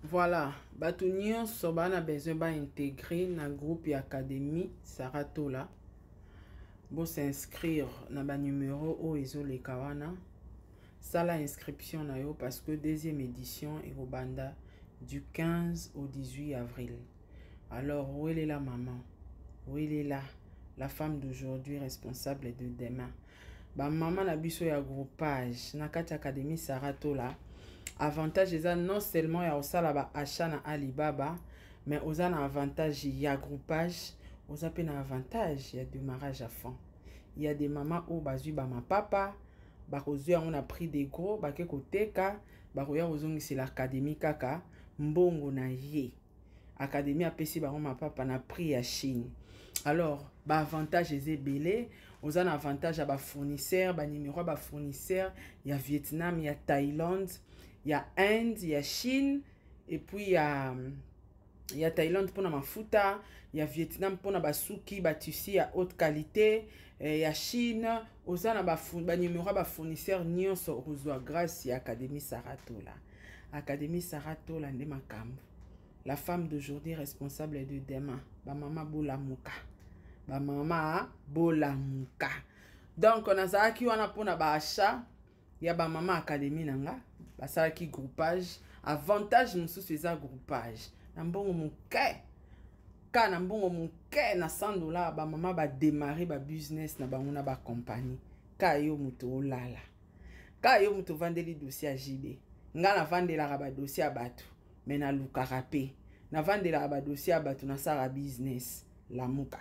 Voilà, bato nyonso baa na besoin baintegre na groupe ya Académie Saratola, bos'inscrire na banumero oyo ezoleka wana. Sala inscription na yo parce que deuxième édition ekobanda du 15 au 18 avril. Alors welela maman, welela la femme d'aujourd'hui responsable de demain. Bamama na biso ya groupage na kati ya Académie Saratola, avantage eza non seulement ya kosala baachat na Alibaba, mais oza na avantage ya groupage, oza mpe na avantage ya démarrage à fond. Ya des mama oyo bazwi bamapapa, bakozwi yango na prix de gros, bake koteka, bakoya kozongisela Académie kaka mbongo na ye. Académie apesi bango mapapa na prix ya Chine. Alors baavantage eza ebele. Oza na avantage ya bafournisseur, banimero ya bafournisseur ya Vietnam, ya Thaïlande, ya Inde, ya Chine, et puis ya Thaïlande mpona mafuta, ya Vietnam mpona basuki, batissu ya haute qualité, ya Chine. Oza na banimero ya bafournisseur nyonso okozwa grâce ya Académie Saratola. Académie Saratola nde makambo. La femme d'aujourd'hui responsable de demain. Bamama bolamuka, bamama bolamuka. Donc nazalaki wana mpona baachat ya bamama Académie na nga basalaki groupage. Avantage mosusu eza groupage na mbongo moke, ka na mbongo moke, na 100 $, bamama badémarre babusiness na bango na bacompagnie. Ka yo moto olala, ka yo moto ovandeli dossier ya JB. Nga navandelaka badossier ya bato, me nalukaka mpe navandelaka badossier ya bato, nasalaka business. Lamuka.